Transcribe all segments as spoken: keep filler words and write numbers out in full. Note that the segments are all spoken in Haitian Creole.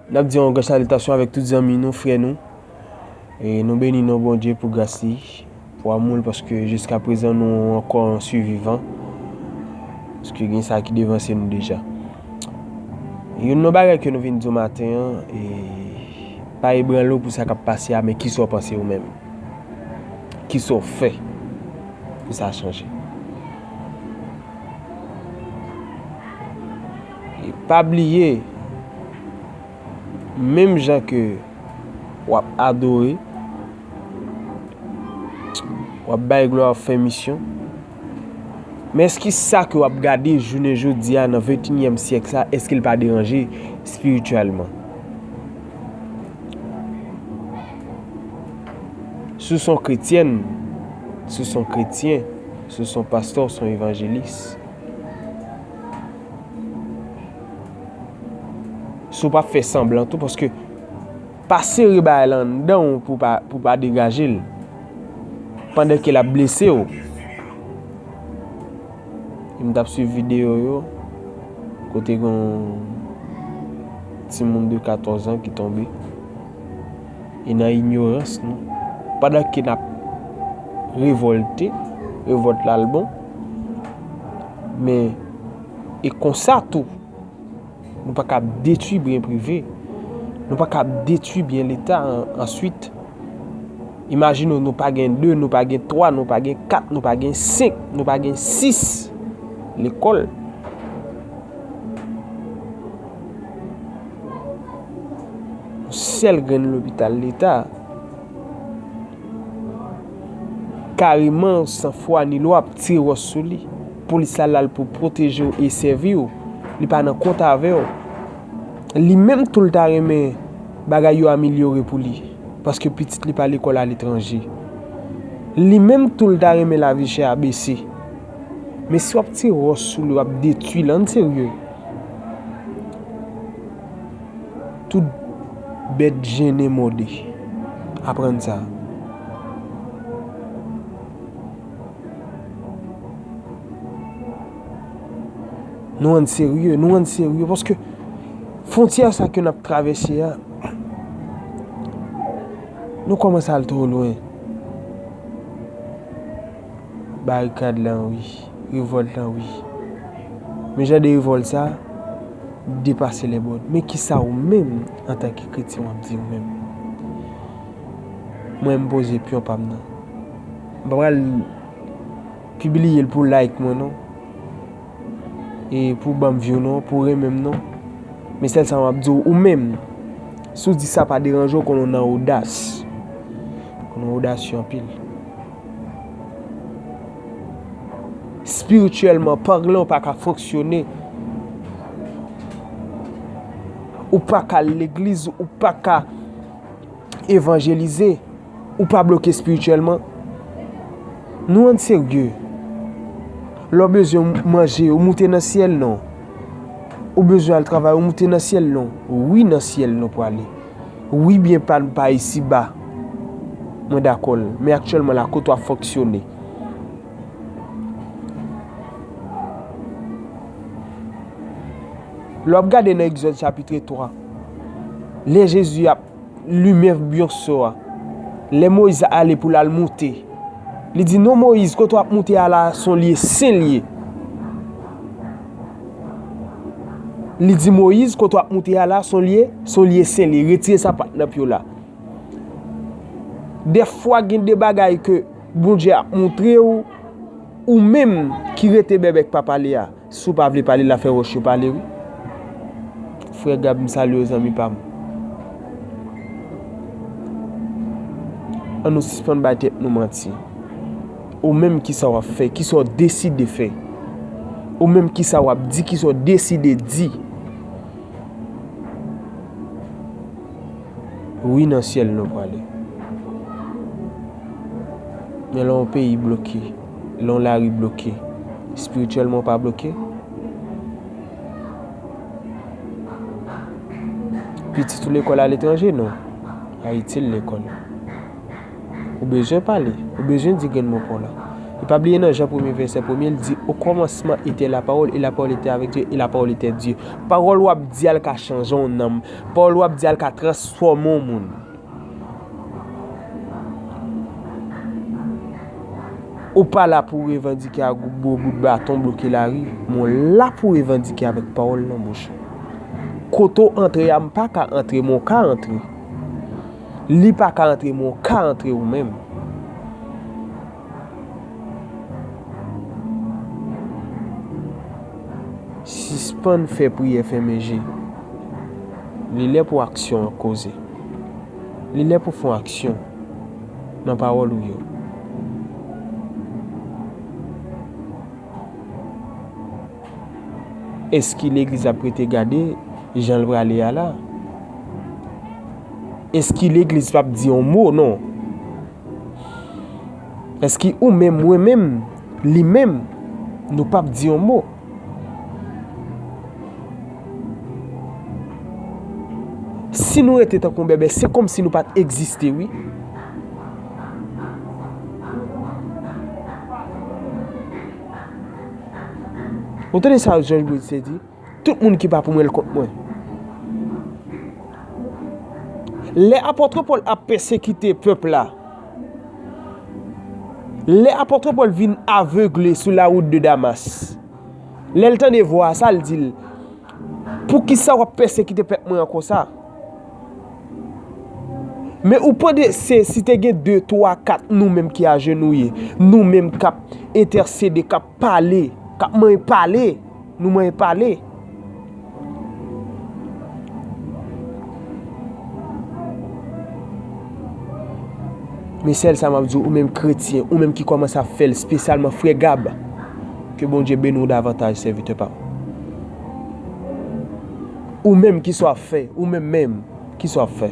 N ap di yon gran salitasyon avèk tout zanmi nou, frè nou. E nou beni non Bondye pou gras li, pou amou l, paske jiska prezan nou ankò sivivan. Paske gen sa ki devanse nou deja. Youn nan bagay ke nou vin di w maten an, e pa ebranle w pou sa k ap pase a, men kisa w panse ou menm? Kisa w fè pou sa chanje? E pa bliye, menm jan ke w ap adore, w ap bay glwa, w ap fè misyon, men èske sa ke w ap gade jounen jodi a nan venteyinyèm syèk sa, èske l pa deranje espirityèlman? Si w se yon kretyèn, si w se yon kretyen, si w se yon pastè, w se yon evanjelis, si w pa fè sanblan tou, paske pa sere bagay la anndan w pou pa, pou pa degaje l, pandan ke l ap blese w. E m t ap swiv videyo yo, kote gen yon timoun de katòz an ki tonbe. E nan inyorans nou, pandan ke n ap revòlte, revòlt la al bon, men e konsa tou, nou pa ka ap detwi byen prive, nou pa ka ap detwi byen Leta an, answit. Imajine w, nou pa gen de, nou pa gen twa, nou pa gen kat, nou pa gen senk, nou pa gen sis lekòl. Yon sèl grenn lopital Leta. Kareman, san fwa ni lwa, ap tire wòch sou li. Polis la la l pou pwoteje w e sèvi w. Li pa nan kont avè w. Li menm tou l ta renmen bagay yo amelyore pou li, paske pitit li pa lekòl aletranje. Li menm tou l ta renmen lavi chè a bese. Men si w ap tire wòch sou li, w ap detwi l, ann serye. Tout bèt jennen mòde. Aprann sa. Nou ann serye, nou ann serye, paske fwontyè sa ke n ap travèse a, nou kòmanse al twò lwen. Barikad lan, wi. Revòlt lan, wi. Men jan de revòlt sa, depase lè bòd. Men kisa ou menm, antanke kretyen, w ap di ou menm? Mwen, m poze pyon pa m nan. M pa pral pibliye l pou like mwen, non. E pou ban m view, non, pou renmen m, non. Men sèl sa m ap di w, ou menm, si w di sa pa deranje w, konnen w nan odas. Konnen w odasye anpil. Espirityèlman palan, ou pa ka fonksyone. Ou pa ka al legliz, ou pa ka evanjelize, ou pa bloke espirityèlman. Nou ann serye. Lè w bezwen manje, ou moute nan syèl, non? Ou bezwen al travay, ou moute nan syèl, non? Wi, nan syèl nou prale. Wi, byen pa n pa isiba. Mwen dakò l. Men aktyèlman la, kote w ap fonksyone? Lè w ap gade nan Egzòd chapit twa, lè Jezi ap limyè byonso a, lè Moyiz ale pou l al moute, li di, "Non, Moyiz, kote w ap moute a la, se yon lye sen l ye." Li di, "Moyiz, kote w ap moute a la, se yon lye, se yon lye sen l ye. Retire sapat nan pye w la." Dèfwa gen de bagay ke Bondye ap montre w, ou menm ki rete bèbè k pa pale a. Si w pa vle pale, l ap fè wòch yo pale, wi. Frè Gab, m salye w, zanmi pa m. Ann nou sispann bay tèt nou manti. Ou menm, kisa w ap fè? Kisa w deside fè? Ou menm, kisa w ap di? Kisa w deside di? Wi, nan syèl nou prale. Men lè yon peyi bloke, lè yon lari bloke, espirityèlman w pa bloke? Pitit ou lekòl aletranje? Non. Ayiti l lekòl. Ou bezwen pale, ou bezwen di grenn mo pa w la. E Pa bliye nan Jan premye vèsè premye, l di, "Au commencement était la parole, et la parole était avec Dieu, et la parole était Dieu." Pawòl w ap di a l ka chanje yon nanm. Pawòl w ap di a l ka transfòme yon moun. Ou pa la pou revandike ak gwo bout baton bloke lari, men w la pou revandike avèk pawòl nan bouch ou. Kote w antre a, m pa ka antre, men w ka antre. Li pa ka antre, men w ka antre ou menm. Sispann fè priyè fèmen je. Li lè pou aksyon an koze. Li lè pou fè yon aksyon nan pawòl ou yo. Èske legliz ap rete gade jan l prale a la? Èske legliz p ap di yon mo? Non. Èske ou menm, mwen menm, li menm, nou p ap di yon mo? Si nou rete tankou bèbè, se kòmsi nou pa t egziste, wi. Ou tande sa George Boyd te di? Tout moun ki pa pou mwen, l kont mwen. Lè apot Pòl ap pèsekite pèp la, lè apot Pòl vin avegle sou la wout de Damas, lè l tande vwa sa, l di l, "Poukisa w ap pèsekite pèp mwen an konsa?" Men ou panse si te gen de, twa, kat nou menm ki ajenouye, nou menm k ap entèsede, k ap pale, k ap manyen pale, nou manyen pale. Men sèl sa m ap di w, ou menm kretyen, ou menm ki kòmanse ap fè l, espesyalman frè Gab, ke Bondye beni w davantaj, sèvitè pa m. Ou menm, kisa w ap fè? Ou menm menm, kisa w ap fè?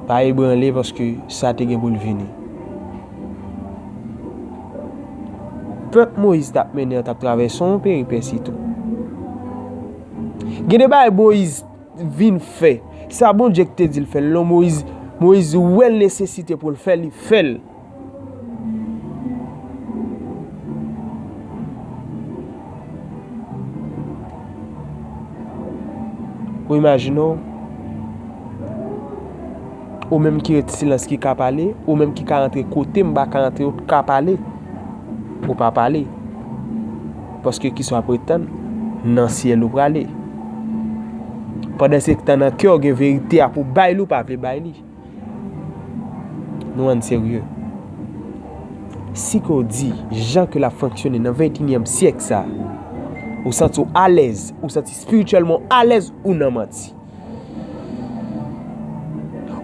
Pa ebranle, paske sa te gen pou l vini. Pèp Moyiz t ap mennen an t ap travèse yon peripesi tou. Gen de bagay Moyiz vin fè. Sa Bondye ki te di l fè l non. Moyiz, Moyiz wè l nesesite pou l fè, li fè l. Ou imajine w, ou menm ki ret silans ki ka pale, ou menm ki ka rantre kote m pa ka rantre, ou ka pale, ou pa pale. Paske kisa w ap ret tann? Nan syèl ou prale. Pandan se tan nan kè w gen verite a pou bay li, ou pa vle bay li. Nou ann serye. Si ke w di jan ke l ap fonksyone nan venteyinyèm syèk sa, ou santi w alèz, ou santi espirityèlman w alèz, ou nan manti.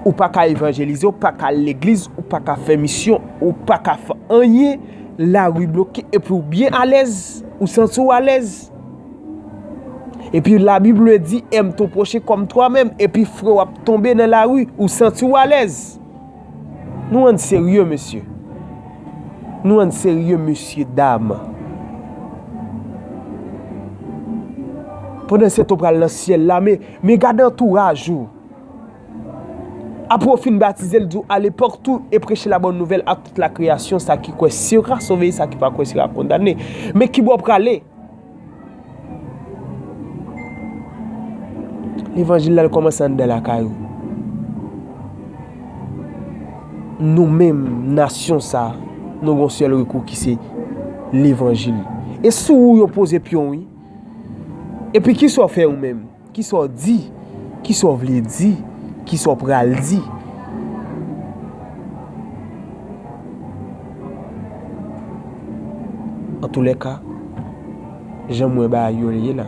Ou pa ka evanjelize, ou pa ka al legliz, ou pa ka fè misyon, ou pa ka fè anyen, lari bloke, epi w byen alèz, ou santi w alèz. Epi la Bible di, aime ton prochain comme toi-même. Epi frè w ap tonbe nan lari, ou santi w alèz. Nou ann serye, mesye. Nou ann serye, mesye, dam. Pandan se tan w pral nan syèl la, men, men gade antouraj ou. Apre w fin batize, l di w, allez partout et prêchez la bonne nouvelle à toute la création, sa ki kwè sera sauvé, sa ki pa kwè sera condamné. Men kibò w prale? Levanjil la, l kòmanse anndan lakay ou. Nou menm, nasyon sa, nou gon sèl rekou ki se levanjil. E sou ou yo poze pyon, wi. Epi kisa w fè ou menm? Kisa w di? Kisa w vle di? Kisa w pral di? Antoulèka, jan m wè bagay yo ye la,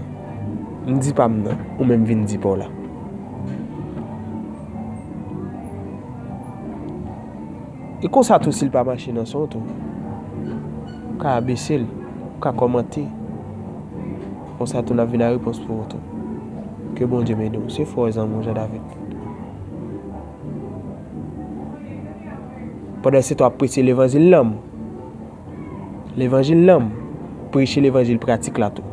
m di pa m nan, ou menm vin di pa w la. E konsa tou, si l pa mache nan son tou, ou ka abese l, ou ka kòmante. Konsa tou, n ap vin a repons pou ou tou. Ke Bondye beni w. Se frè w, zanmi w, Jean David. Pandan se tan w ap preche levanjil nan, levanjil nan, preche levanjil pratik la tou.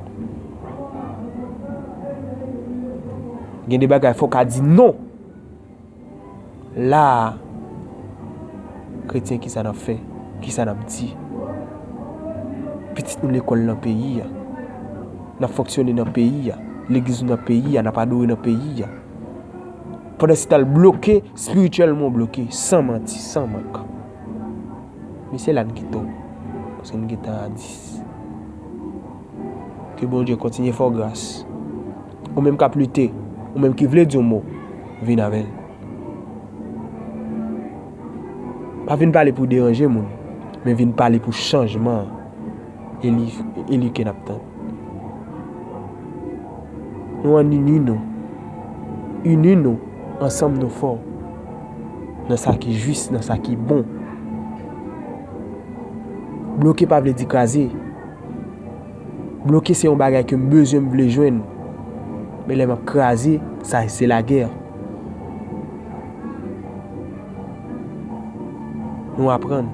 Gen de bagay fò w ka di non. La a, kretyen, kisa n ap fè? Kisa n ap di? Pitit nou lekòl nan peyi a. N ap fonksyone nan peyi a. Legliz nou nan peyi a, n ap adore nan peyi a. Pandansetan l bloke, espirityèlman w bloke, san manti, san mank. Mesye, la n kite w, paske n gentan a dis. Ke Bondye kontinye fè w gras. Ou menm k ap lite, ou menm ki vle di yon mo, vin avè l. Pa vin pale pou deranje moun, men vin pale pou chanjman an. E li, e li ke n ap tann. Nou ann ini nou. Ini nou. Ansanm nou fò. Nan sa ki jis, nan sa ki bon. Bloke pa vle di kraze. Bloke se yon bagay ke m bezwen, m vle jwenn. Men lè m ap kraze, sa se lagè. Nou aprann.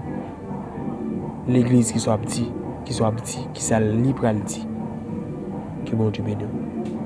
Legliz, kisa w ap di, kisa w ap di, kisa li pral di. Ke Bondye beni w.